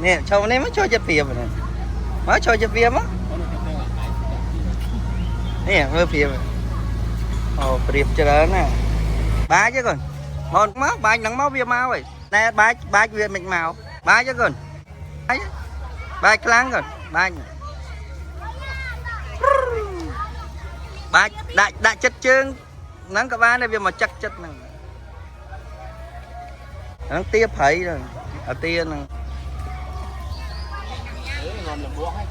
នេះឈរនេះមកចូលចិត្តព្រាបនេះមកចូលចិត្តព្រាបមកនេះមើលព្រាបអូព្រាបច្រើនណាស់បាចទេកូនមកមកបាចហ្នឹងមកវាមកហើយណែបាចបាចវាមិនមកបាចទេកូនបាចបាចខ្លាំងកូនបាចបាចដាក់ដាក់ចិត្តជើងហ្នឹងក៏បានដែរវាមកចឹកចិត្តហ្នឹងហ្នឹងទាព្រៃហ្នឹងអាទាហ្នឹង ងំលបួកហើយ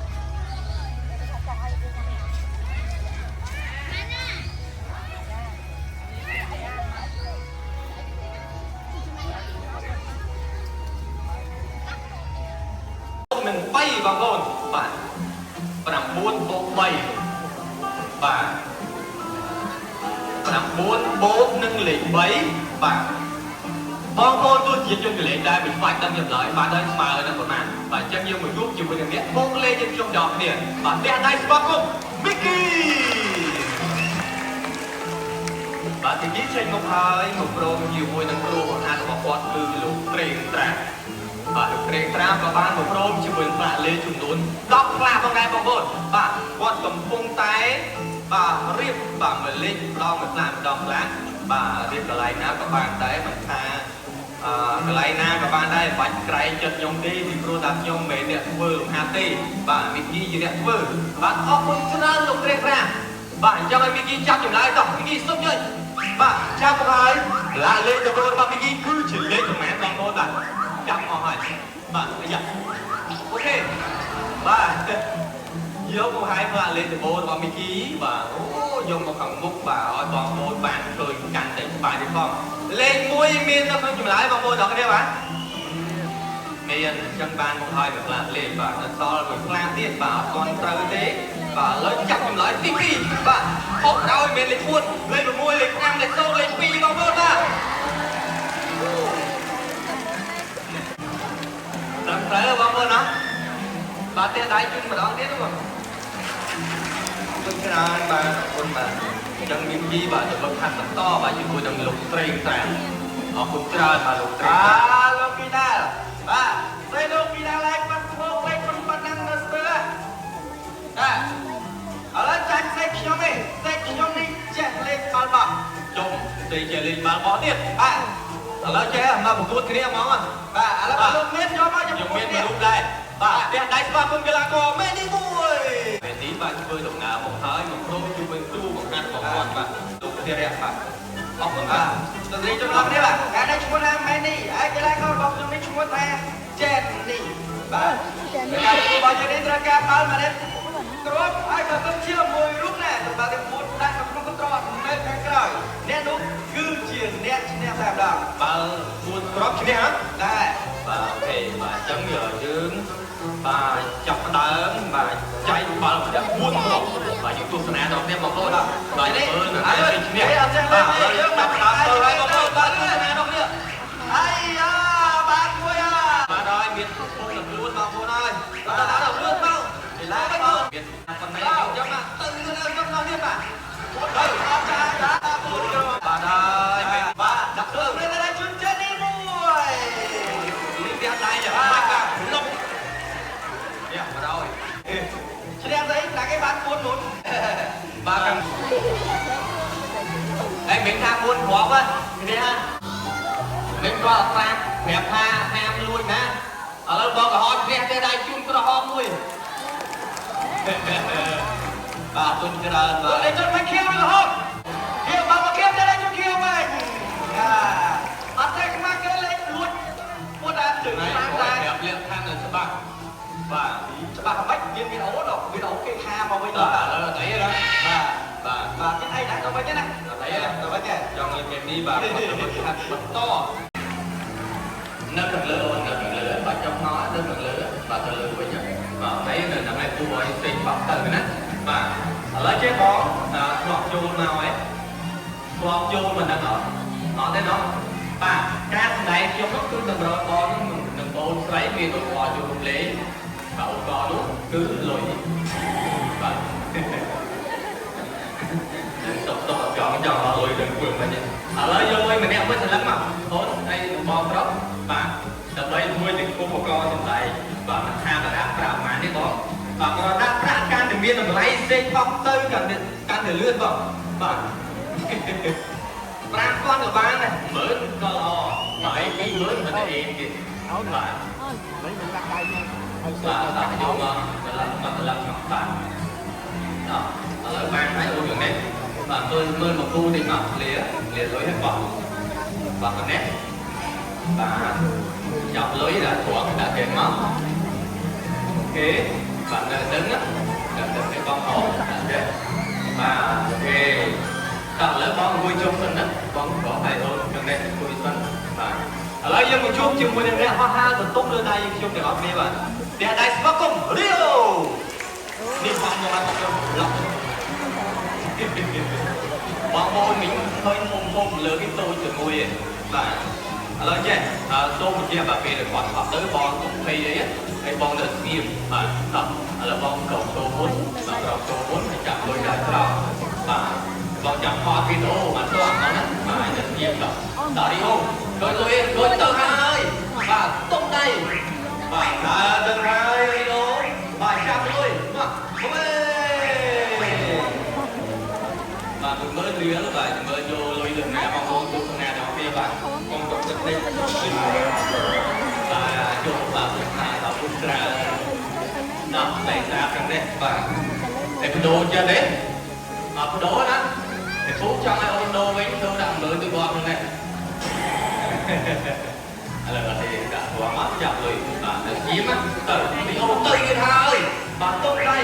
នឹង3បងប្អូនបាទ9បូក3បាទ9បូកនឹងលេខ3បាទបងប្អូនទោះជាជនកលេសដែរមិនខ្វាច់ដឹងចម្លើយបាទដល់ស្មើនឹងប្រមាណបាទអញ្ចឹងយើងមកជួបជាមួយនឹងអ្នកបូកលេខយើងខ្ញុំដល់គ្នាបាទអ្នកដៃស្វាគមន៍មីគីបាទទីនេះចេញមកហើយមកព្រមជាមួយនឹងគ្រូបង្ហាត់របស់គាត់គឺលោកត្រេងត្រាបាទលោកត្រេងត្រាក៏បានមកព្រមជាមួយនឹងផ្លាកលេខចំនួន10ផ្លាកផងដែរបងប្អូនបាទគាត់កំពុងតែបាទរៀបបាទមួយលេខម្ដងមួយផ្លាកម្ដងផ្លាកបាទរៀបកន្លែងណាក៏បានដែរមិនថាអឺកន្លែងណាក៏បានដែរមិនបាច់ក្រែងចិត្តខ្ញុំទេពីព្រោះតែខ្ញុំមិនមែនអ្នកធ្វើលំហាត់ទេបាទមីគីជាអ្នកធ្វើបាទអរគុណច្រើនលោកត្រេងត្រាបាទអញ្ចឹងឲ្យមីគីចាប់ចម្លើយតោះមីគីសុំយល់បាទចាប់ហើយឡាលេខដំបូងរបស់មីគីគឺជាលេខប្រមាណបងប្អូនបាទចាប់មកហើយបាទអាយ៉ាអូខេបាទយកមកឲ្យផ្លាកលេខដំបូងរបស់មីគីបាទអូយកមកខាងមុខបាទឲ្យបងប្អូនបានឃើញកាន់តែច្បាស់ទៀតផងលេខ1មាននៅក្នុងចម្លើយបងប្អូនទាំងគ្នាបាទមានអញ្ចឹងបានមកឲ្យមួយផ្លាកលេខបាទនៅសល់មួយផ្លាកទៀតបាទអត់ទាន់ត្រូវទេបាទឥឡូវចាប់ចម្លើយទី2បាទអុកដោយមានលេខ4លេខ6លេខ5លេខ0លេខ2បងប្អូនបាទត្រឹមត្រូវបងប្អូនណាបាទផ្ទះដៃជូនម្ដងទៀតបងអរគុណច្រើនបាទអរគុណបាទអញ្ចឹងមីគីបាទទៅវឹកហាត់បន្តបាទជាមួយនឹងលោកត្រេងត្រាអរគុណច្រើនបាទលោកត្រេងត្រា អាលោកពីដាលបាទស្អីលោកពីដាលឯងបាត់ស្មោកលេខប៉ុណ្ណឹងនៅស្ទើបាទឥឡូវចាញ់សេកខ្ញុំឯងសេកខ្ញុំនេះចេះលេខបាល់បោះ ចុំទេជាលេងបាល់បោះទៀត បាទ ឥឡូវចេះមកប្រកួតគ្នាហ្មង បាទឥឡូវលោកមានយកមក ខ្ញុំមាន ខ្ញុំ មួយរូបដែរបាទផ្ទះដៃស្វាគមន៍កីឡាករមេនីមួយមេនីបាទធ្វើដំណើរមកហើយមកព្រមជាមួយគ្រូបង្ហាត់របស់គាត់បាទលោកធីរៈបាទអរគុណបា បាទ ទ សួស្តីជំរាបនេះបាទកាលនេះឈ្មោះថាម៉េនីហើយកីឡាកររបស់ខ្ញុំនេះឈ្មោះថាចែននីបាទការប្រកួតរបស់យើងនេះត្រូវការបាល់ម្នាក់គ្រាប់ហើយក៏ទៅជាមួយរូបដែរសម្រាប់តែមួយដាក់នៅក្នុងកន្ត្រកនៅខាងក្រោយអ្នកនោះគឺជាអ្នកឈ្នះតែម្ដង បាល់4គ្រាប់ឈ្នះហ៎ ដែរ បាទអូខេបាទអញ្ចឹងយើងបាទចាប់ផ្ដើមបាទចែកបាល់ម្នាក់4គ្រាប់បាទយើងទស្សនាដល់គ្នាបងប្អូនបាទ នេះ មើលនៅ ហើយ តែឈ្នះ អត់ចេះលេ បាទ ងទេយើង ចាប់ផ្ដើមទៅហើយបងប្អូនបាទទស្សនាដល់គ្នា អាយ៉ាបាទមួយអា បាទហើយមានពុកនឹងខ្លួនបងប្អូនហើយបាទដល់លឿនមក កីឡាករ មានប៉ុណ្ណេះយើងចឹងណា ទៅលឿនឲ្យខ្ញុំដល់ទៀតបាទទៅអត់ចាបាទមួយគ្រាប់ បាទហើយមាន បាទដាក់លើព្រេងជូនចេនេះមួយ លីផ្ទះដៃយ៉ាងម៉េចបាទលុបនេះមកដល់ ឈ្នះស្អីដាក់គេបាន4មុន បាទខាងអេមិនថា4គ្រាប់ហ៎នេះហ៎មិនគាត់ប្រាប់ប្រាប់ថាហាមលួចណាឥឡូវបងក្រហមផ្ទះទេដៃជូនក្រហមមួយបាទទុនច្រើនបាទ លេខជន់មិនខៀវឬហត់ខៀវបាទមកខៀវតែលេខជន់ខៀវមែនអត់ទេខ្មាស់គេលេខលួចពួតអាជើង ថ្ងៃ បានដែរ ប្រាប់លៀងខាងនៅច្បាស់បាទ ច្បាស់មិនមានវីដេអូដល់វីដេអូគេថាមកវិញ បាទឥឡូវអត់អីទេណា បាទ បាទ បាទទៀតអីដែរទៅវិញណា អត់អីទេ ទៅវិញទេ ចង់ឲ្យមេនេះបាទគាត់ទៅខាត់បន្តនៅខាងលើអូននៅខាងលើបាទចុះមកនៅខាងលើបាទទៅលើវិញបាទហើយនៅហ្នឹងឯងពូឲ្យផ្សេងបាក់ទៅណាបាទឥឡូវចេះបងធ្លាប់ចូលមកហើយធ្លាប់ចូលមិនដឹងអត់អត់ទេណោះបាទការសម្ដែងខ្ញុំនោះគឺតម្រូវបងនឹងបងស្រីមានឧបករណ៍ចូលរំលែកបាទឧបករណ៍នោះគឺលុយបាទ តបតបចង់ចង់លុយដល់គួរមិនឥឡូវយកលុយម្នាក់មួយសន្លឹងមកអូនហើយបងប្រុសបាទដើម្បីមួយសង្គម ឧបករណ៍សម្ដែងបាទមិនថាប្រដាប់ប្រាក់ប៉ុន្មានទេបងបាទប្រដាប់ប្រាក់កាន់តែមានតម្លៃសេកអស់ទៅកាន់តែកាន់តែលឿនបងបាទ5000ក៏បានដែរ10000ក៏ល្អហើយ20000មិនតែអេមទេបាទ lấy mình đặt tay nha បាទដាក់យកមកត្រឡប់មកត្រឡប់មកបាទអោឥឡូវបានហើយអូយ៉ាងនេះបាទមើលមើលមកគូតិចមកលាលាលុយឲ្យបោះបាទប៉ុណ្ណេះបាទចាប់លុយដាក់ត្រង់ដាក់គេមកអូខេបាទនៅនឹងណាដាក់ទៅឲ្យបងអូដាក់ទេបាទអូខេតោះឥឡូវបងអង្គុយជុំសិនណាបងក៏ឲ្យអូនយ៉ាងនេះអង្គុយសិនបាទឥឡូវយើងមកជួបជាមួយនឹងអ្នកហោះហើរសន្ទុំលើដៃយើងខ្ញុំទាំងអស់គ្នាបាទផ្ទះដៃស្វាគមន៍រីអូនេះបងមកមកខ្ញុំឡុកបងប្អូនមីងឃើញធំធំលើគេតូចជាមួយឯងបាទឥឡូវចេះសូមបញ្ជាក់បាទពេលដែលគាត់ថប់ទៅបងកុំភ័យអីហើយបងនៅស្ងៀមបាទតោះឥឡូវបងក្រោកចូលមុនបាទក្រោកចូលមុនហើយចាប់លុយដល់ក្រោមបាទបងចាំថតវីដេអូបាទតោះណាបាទនៅស្ងៀមតោះតរីអូឃើញលុយឃើញទៅហើយបាទតុំដៃបាទដើរទៅហើយរីអូបាទចាប់លុយមកមកបាទ10000រៀលបាទ10000យកលុយទៅណាបងប្អូនទូណាទាំងពីរបាទកុំកុំទឹកតិចបាទយកបាទថាដល់ពុត្រាដល់តែស្អាតខាងនេះបាទតែបដូរចិត្តទេអត់បដូរណាតែពូចង់ឲ្យអូនដូរវិញដូរដាក់10000ទៅបងហ្នឹងឥឡូវអត់ទេដាក់ព្រមមកចាប់លុយបាទទៅជាមទៅពីអូទៅទៀតហើយបាទទុកដៃ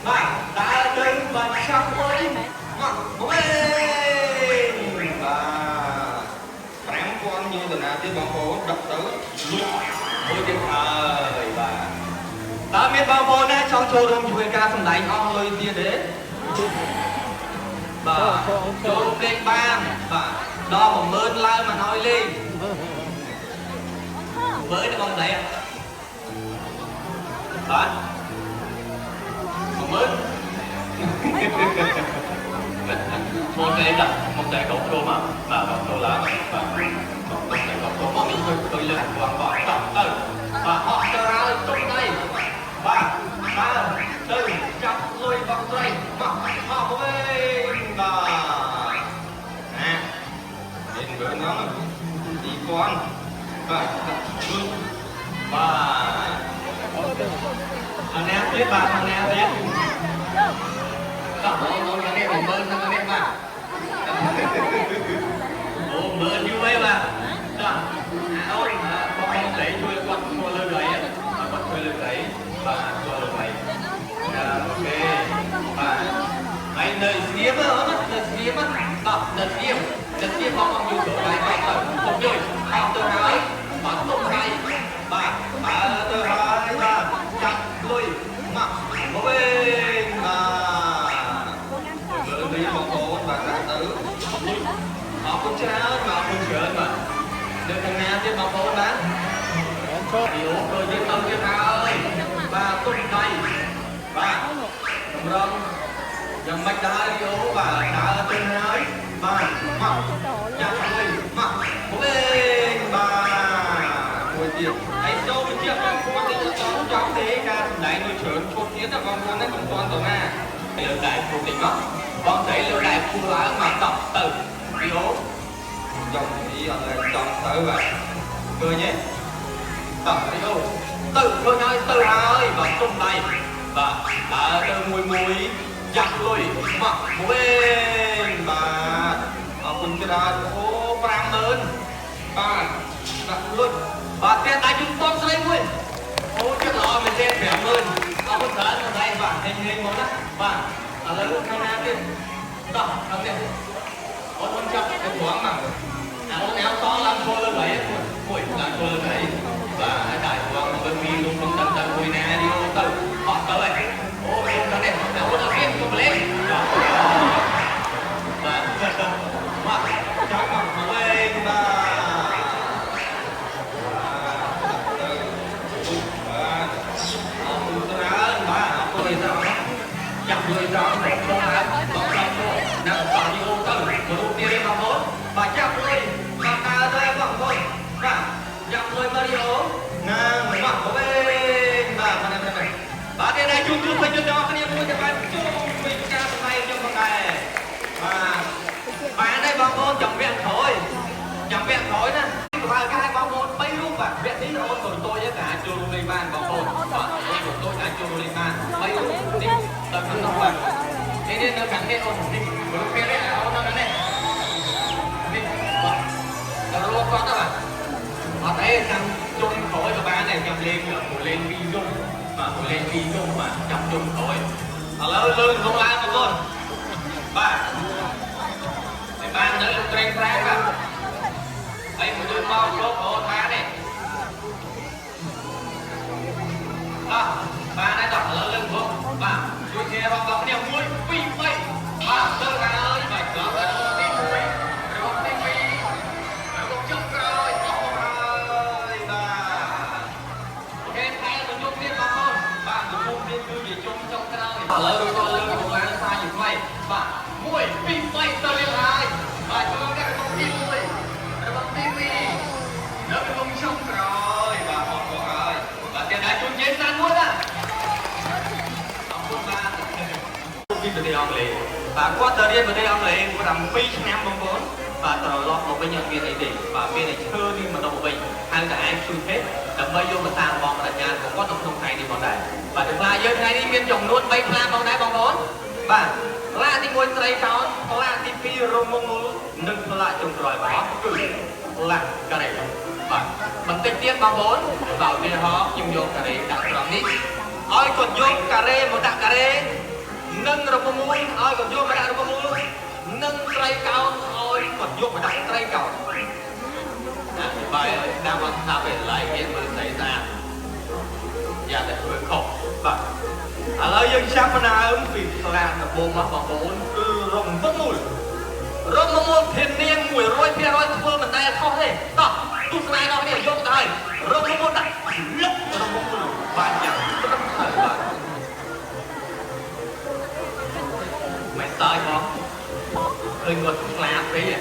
បាទដើរទៅបាទចាប់លុយមកមកវិញ បាទ5000ញូតាណាទៀតបងប្អូនដាក់ទៅ លុចមួយទៀតហើយបាទតើមានបងប្អូនណាចង់ចូលរួមជួយការសម្ដែងអស់លុយទៀតទេបាទចូលរួមលេងបានបាទដល់10000ឡើងមកឲ្យលេងមើលទៅបងស្រីបាទ10000មកតែដាក់មកតែកោចូលមកបាទកោចូលឡើងបាទមកតែកោចូលមកមានឃើញឃើញលើបងបងតទៅបាទហក់ទៅហើយទុកដៃ បាទដើរទៅចាប់លុយបងស្រីមកមកវិញបាទណានេះមើលហ្នឹង2000បាទលុយ បាទអានេះទៀតបាទអានេះទៀតតោះអូននេះ10000ហ្នឹងនេះបាទអូ10000យូរហើយបាទតោះអូនបងស្រីជួយគាត់ជួយលើកៃគាត់ជួយលើកៃបាទជួយលើកៃអូខេបាទហើយនៅស្ងៀមអូននៅស្ងៀមតោះនៅស្ងៀមនៅស្ងៀមបងបងយូរទៅដៃគាត់ទៅទុំយអត់ទៅហើយបាទទុំហើយ បាទដើរទៅហើយបាទចាប់លុយមកមកវិញបាទមើលនេះបងប្អូនបាទដាក់ទៅ អរគុណច្រើនបាទអរគុណច្រើនបាទនៅខាងណាទៀតបងប្អូនបាទរីអូក៏យើងទៅទៀតហើយបាទទុំដៃ បាទ តម្រង់យ៉ាងម៉េចដែររីអូបាទដើរទៅហើយ បាទមក ចាប់លុយ មកវិញបាទមួយទៀត ហើយចូលបញ្ជាក់បងប្អូនទៅចង់ចង់ទេការសម្ដែងមួយច្រើនឈុតទៀតណាបងប្អូនណាកុំទាន់ទៅណាលើដៃពុះតិចមកបងស្រីលើដៃពុះឡើងមកតក់ទៅរីអូ ចង់នេះអត់ចង់ទៅបាទ ឃើញទេតោះរីអូទៅឃើញហើយទៅហើយបាទទុំដៃបាទដើរទៅមួយមួយយ៉ាក់លុយមកវិញ បាទអរគុណច្រើន អូ50000 បាទដាក់លុយ បាទផ្ទះដៃជូនបងស្រីមួយអូចិត្តល្អមែនទេ50000អរគុណច្រើនបងស្រីបាទហេងហេងមកណាបាទឥឡូវខាងណាទៀតតោះខាងនេះអូនអូនចាប់ទៅត្រង់មកអាអូនអៅតឡើងចូលលើកៃមួយឡើងចូលលើកៃបាទហើយដៃត្រង់មកមីលុំលុំទៅទៅមួយណារីអូទៅអត់ទៅហើយអូលុំខាងនេះអាអូនអត់មានកុំលេងបាទមក ចាប់មកវិញបាទទៅបាទ អរគុណច្រើនបាទអរគុណច្រើនចាប់លុយដល់បងហើយបងចង់ចូលណាស់បងយូទៅមករូបទៀតបងប្អូនបាទចាប់លុយបាទដើរទៅបងប្អូនបាទចាប់លុយមករីអូ ចាំវគ្គក្រោយណាក្បាលកាយបងប្អូន3រូបបាទវគ្គនេះអូនតូចតូចក៏អាចចូលរួមលេងបានបងប្អូនបាទអូនតូចតូចអាចចូលរួមលេងបាន3រូបនេះទៅខាងនោះបាទនេះនេះនៅខាងនេះអូននេះរូបគេនេះអូននៅនេះនេះបាទទៅរកគាត់ទៅបាទអត់ទេចាំជុំក្រោយក៏បានដែរចាំលេងលេងពីរជុំបាទលេងពីរជុំបាទចាំជុំក្រោយឥឡូវលើកងឡើងបងប្អូនបាទតែបាននៅលោកត្រេងប្រាងបាទហើយមួយយើងមកលោកអូនបានទេអោះបានហើយដល់ឥឡូវលើកមកបាទជួយគ្នារាប់ដល់គ្នា1 2 3បាទទៅហើយបាទដល់ទី1រកទី2រកចុងក្រោយអស់ហើយបាទអូខេតែទៅជុំទៀតបងប្អូនបាទជុំទៀតគឺជាជុំចុងក្រោយឥឡូវរួចក៏លើកមកឡើងសាយថ្មីបាទ1 2 3ទៅរៀបហើយបាទចូលដល់ទី1របស់ទី2នៅក្នុងចុងក្រោយបាទអរគុណហើយបាទទៀតដែរជួយជេនសានមួយបាទអរគុណបាទពីប្រទេសអង់គ្លេសបាទគាត់ទៅរៀនប្រទេសអង់គ្លេស7ឆ្នាំបងប្អូនបាទត្រឡប់មកវិញអត់មានអីទេបាទមានតែឈើនេះមកដល់វិញហៅតែឯងជួយទេដើម្បីយកមកសាងបងប្រាជ្ញារបស់គាត់នៅក្នុងថ្ងៃនេះផងដែរបាទផ្លាយើងថ្ងៃនេះមានចំនួន3ផ្លាបងដែរបងប្អូនបាទផ្លាទី1ត្រីកោណផ្លាទី2រមងមូលនិងផ្លាចុងក្រោយបាទគឺផ្លាការ៉េបាទបន្តិចទៀតបងប្អូនបាទឧទាហរណ៍ខ្ញុំយកការ៉េដាក់ត្រង់នេះឲ្យគាត់យកការ៉េមកដាក់ការ៉េនិងរមងមូលឲ្យគាត់យកមកដាក់រមងមូលនិងត្រីកោណឲ្យគាត់យកមកដាក់ត្រីកោណណាបាយឲ្យដាក់មកស្ដាប់ឯឡៃគេមើលស្អីស្អាតយ៉ាតែធ្វើខុសបាទឥឡូវយើងចាប់ផ្ដើមពីផ្លាកដំបូងមកបងប្អូនគឺរង្វង់មូលរង្វង់មូលធានា100%ធ្វើមិនដែលខុសទេតោះទស្សនាដល់នេះយកទៅហើយរង្វង់មូលដាក់លុករង្វង់មូលបានយ៉ាងត្រឹមត្រូវបាទមិនសើចបងឃើញគាត់ខ្លាពេក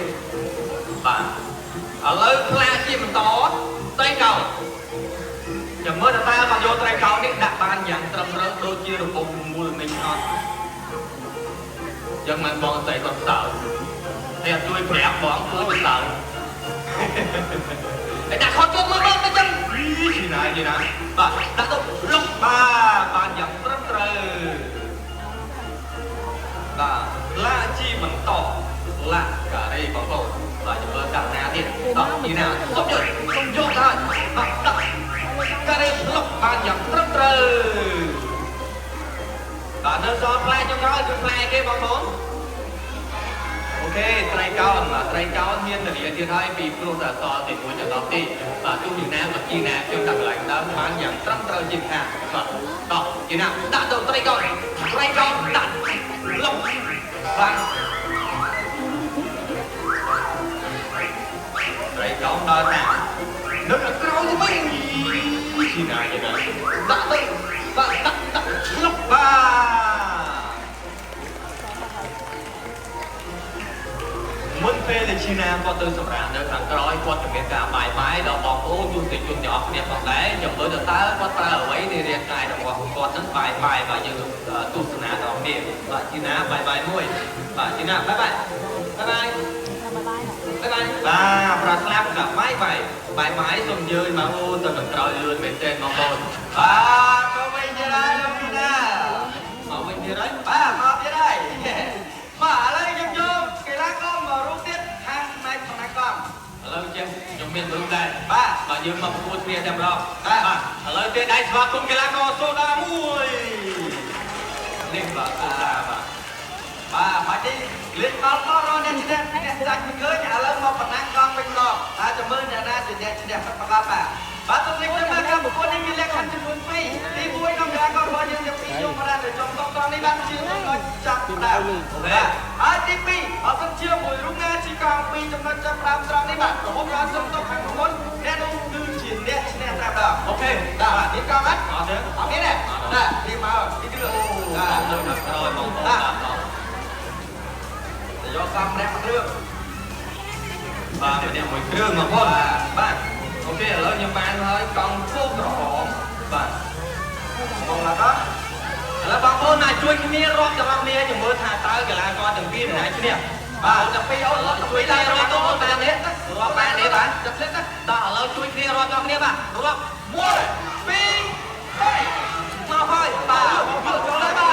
បាទឥឡូវខ្លាជាបន្តត្រីកោណចាំមើលតើគាត់យកត្រីកោណនេះដាក់បានយ៉ាងត្រឹមត្រូវដូចជារង្វង់មូលមិញអត់យ៉ាងមិនបងស្អីគាត់សើចហើយអត់ជួយប្រាប់បងគឺមិនសើចតែដាក់ខុសចូលមើលមើលទៅចឹងយីណាយីណាបាទដាក់ទៅលុកបាទបានយ៉ាងត្រឹមត្រូវបាទឡាជាបន្តឡាការ៉េបងប្អូនបាទចាំមើលដាក់ណាទៀតតោះយីណាសុំយកសុំយកទៅបាទដាក់ការ៉េលុកបានយ៉ាងត្រឹមត្រូវបាទនៅសល់ផ្លែចុងក្រោយគឺផ្លែគេបងប្អូនអូខេត្រីកោណបាទត្រីកោណមានធានាទៀតហើយពីព្រោះតែសល់ទី1ចន្លោះទីបាទទោះយ៉ាងណាក៏ជីណាខ្ញុំដាក់កន្លែងដើមបានយ៉ាងត្រឹមត្រូវជាខាងបាទតោះជីណាដាក់ទៅត្រីកោណត្រីកោណដាក់លុកបាទត្រីកោណដើរតាមនៅខាងក្រោយទៅវិញជីណាជីណាដាក់ទៅបាទដាក់ដាក់លុកបាទមុនពេលដែលឈីណាគាត់ទៅសម្រាប់នៅខាងក្រោយគាត់จะមានការបាយបាយដល់បងប្អូនទស្សនិកជនទាំងអស់គ្នាផងដែរចាំមើលទៅតើគាត់ប្រើអ្វីនៃរាងកាយរបស់គាត់នឹងបាយបាយបាទយើងទស្សនាដល់គ្នាបាទឈីណាបាយបាយមួយបាទឈីណាបាយបាយបាយបាយបាយបាយបាទប្រាស្លាប់กับបាយបាយបាយបាយសូមយើយមកអូនទៅខាងក្រោយលឿនមែនទែនបងប្អូន បាទមកវិញទៀតហើយលោកឈីណា មកវិញទៀតហើយ បាទមកទៀតហើយបាទឥឡូវខ្ញុំយកកីឡាករមករូបទៀតខាងផ្នែកផ្នែកកង់ ឥឡូវចេះខ្ញុំមានរូបដែរ បាទ បាទយើងមកប្រកួតគ្នាតែម្ដងបាទឥឡូវទៀតដៃស្វាគមន៍កីឡាករសូដាមួយនេះបាទសូដាបាទ បាទបាច់នេះលេងបាល់មករកអ្នកឈ្នះអ្នកចាច់មិនឃើញឥឡូវមកប៉ុណ្ណាកង់វិញម្ដងតើចាំមើលអ្នកណាជាអ្នកឈ្នះពិតប្រាកដបាទបាទទស្សនិកជនបាទការប្រកួតនេះមានលក្ខខណ្ឌចំនួន2ទី1ក្នុងកីឡាកររបស់យើងទាំងពីរយកមកដល់ចំតុកត្រង់នេះបាទជាចំណុចចាប់ផ្ដើមបាទហើយទី2អត់សិនជាមួយរូបណាជាកង់2ចំណុចចាប់ផ្ដើមត្រង់នេះបាទរហូតដល់ចំតុកខាងមុនអ្នកនោះគឺជាអ្នកឈ្នះតែម្ដង អូខេ បាទមានកង់អត់ អត់ទេ អត់មានទេបាទរៀបមកពីគ្រឿង បាទលើខាងក្រោយបងប្អូនបាទ យកសំម្នាក់មួយគ្រឿង បាទម្នាក់មួយគ្រឿងបងប្អូនបាទអូខេឥឡូវខ្ញុំបានហើយកង់ពូក្រហមបាទ បងឡាត់ ឥឡូវបងប្អូនណាជួយគ្នារាប់ទាំងអស់គ្នាជំរឿថាតើកីឡាករទាំងពីរណាឈ្នះ បាទតែពីរអូនជួយឡើងរាប់អូនបានទេរាប់បានទេបាទចាប់ភ្លេចណា តោះឥឡូវជួយគ្នារាប់ដល់គ្នាបាទរាប់ 1 2 3មកហើយបាទយកចូលហើយបាទ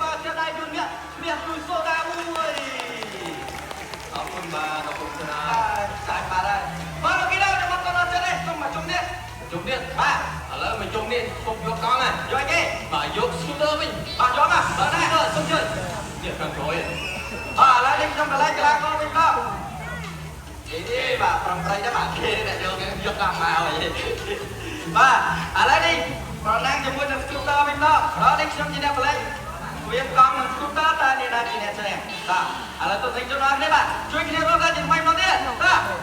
បាទជាដៃយន្តនេះឈ្នះជួយសូដាមួយអរគុណបាទអរគុណច្រើន សាច់បាទហើយបាទលោកគីដល់ចាំមកដល់ចិត្តទេសុំមកជុំនេះ ជុំនេះ បាទ ឥឡូវមកជុំនេះពុកយកកង់ណា យកអីគេ បាទយក scooter វិញ បាទយកមក បាទណាសុំជើញនេះខាងក្រោយ បាទឥឡូវនេះខ្ញុំកន្លែងកីឡាករវិញមកនេះបាទប្រំប្រៃដែរបាទគេអ្នកយកយកកង់មកហើយបាទឥឡូវនេះប្រណាំងជាមួយនឹង scooter វិញមកដល់នេះខ្ញុំជាអ្នកបលេចវាកង់នឹង scooter តើអ្នកណាជាអ្នកឈ្នះបាទឥឡូវទស្សនិកជនអរគ្នាបាទជួយគ្នារួមដល់ជាថ្មីម្ដងទៀតបាទ1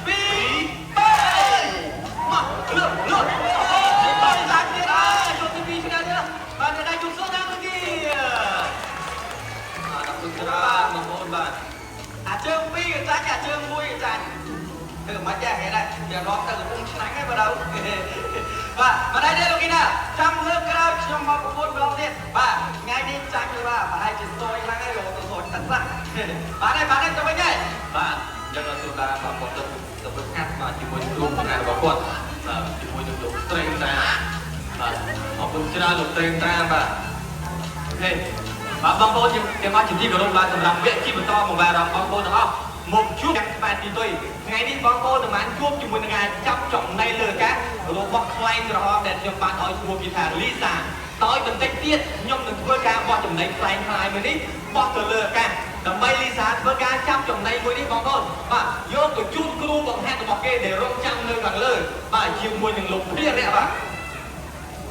2 3 មកលឿនលឿន បាទសាច់ទៀតហើយ យកទី2ឈ្នះទៀតបាទអ្នកដៃជុំសូដាមួយទៀតបាទអរគុណច្រើនបងប្អូនបាទ អាជើងពីរក៏ចាញ់អាជើងមួយក៏ចាញ់ធ្វើមិនចេះហេតុដែរគេរកទៅកំពុងឆ្នាំងហ្នឹងបើដល់បាទមិនដែរទេលោកគីណាចាំលើកក្រោយខ្ញុំមកប្រកួតម្ដងទៀតបាទថ្ងៃនេះចាញ់เลยបាទប្រហែលជាសយខ្លាំងហើយរកទៅសយទឹកខ្លះបាទហើយបាទហើយទៅវិញហើយ បាទយ៉ាងណាសូដាបាទគាត់ទៅទៅប្រកាសបាទជាមួយគ្រូបង្ហាត់របស់គាត់បាទជាមួយនឹងលោកត្រេងត្រាបាទអរគុណច្រើនលោកត្រេងត្រាបាទអូខេបាទបងប្អូនទាំងអស់ជាទីគោរពបាទសម្រាប់វគ្គជាបន្តមកបាទបងប្អូនទាំងអស់មកជួបខ្មែរទីទុយថ្ងៃនេះបងប្អូននឹងបានជួបជាមួយនឹងការចាប់ចំណៃលើការរបស់ខ្លែងក្រហមដែលខ្ញុំបានឲ្យឈ្មោះគេថាលីសាតើបន្តិចទៀតខ្ញុំនឹងធ្វើការបោះចំណៃខ្លែងខ្លាយមួយនេះបោះទៅលើអាកាសដើម្បីលីសាធ្វើការចាប់ចំណៃមួយនេះបងប្អូនបាទយកទៅជូនគ្រូបង្ហាត់របស់គេដែលរងចាំនៅខាងលើបាទជាមួយនឹងលោកភារៈបាទ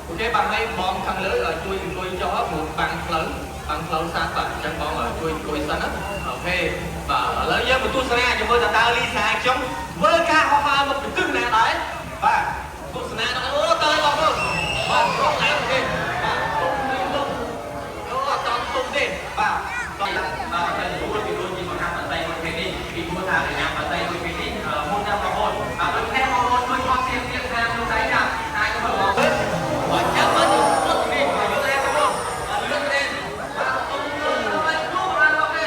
អូខេបាទហើយបងខាងលើជួយអង្គុយចុះព្រោះបាំងផ្លូវបាំងផ្លូវសាទបាទអញ្ចឹងបងជួយអង្គុយសិនណាអូខេបាទឥឡូវយើងមកទស្សនាជាមួយតើលីសាខ្ញុំធ្វើការហោះហើរមកពីទិសណាដែរបាទទស្សនាដល់អូតើបងប្អូនបាទរកឡើងទេបាទទុំនេះទុំអូអត់តទុំទេបាទបាទបាទតែរួចពីរួចពីមហាបតីមួយពេលនេះពីព្រោះថាអាញាបតីមួយពេលនេះមុនចាំបងប្អូនបាទដូចនេះបងប្អូនជួយខំទៀមទៀមតាមលោកដៃចាំអាចមកបងបាទចាំមកពុតនេះបាទយកតែបងប្អូនបាទលឿនទេបាទទុំទុំទៅគ្រូបានមកទេ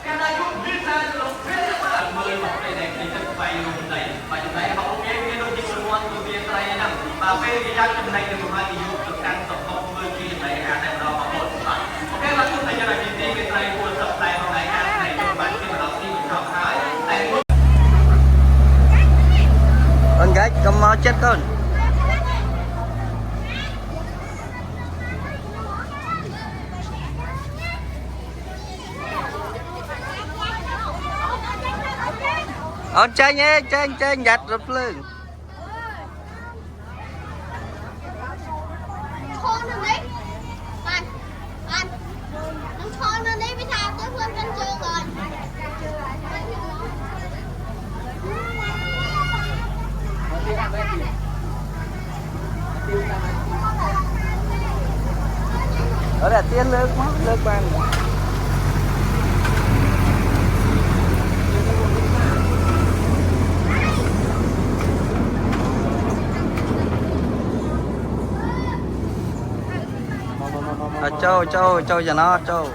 កាលណាយុមានតែលោកពេលបាទមើលមកពេលដែលគេទឹកបាយរួមដីបាទចំណែករបស់គេមានដូចជាមួយជាវាត្រីហ្នឹងបាទពេលគេចាប់ចំណែកទៅប្រហែលគេយកទៅកាន់សពធ្វើជាចំណែកអាហារតែម្ដងបងប្អូនបាទអូខេបាទទោះតែយ៉ាងណាទីគេត្រីគួរសិក្សាផងដែរខាងផ្នែកបានជាមកដល់ទីបញ្ចប់ហើយតែ អូនកាច់កុំមកចិត្តកូនអូនចេញឯងចេញចេញយ៉ាត់រត់ភ្លើង ឈរនៅនេះបានបាននឹងឈរនៅនេះវាថាទៅខ្លួនកាន់ជើងហើយ អត់អាទៀនលើកមកលើកបានអត់ចូលចូលចូលចំណោចូល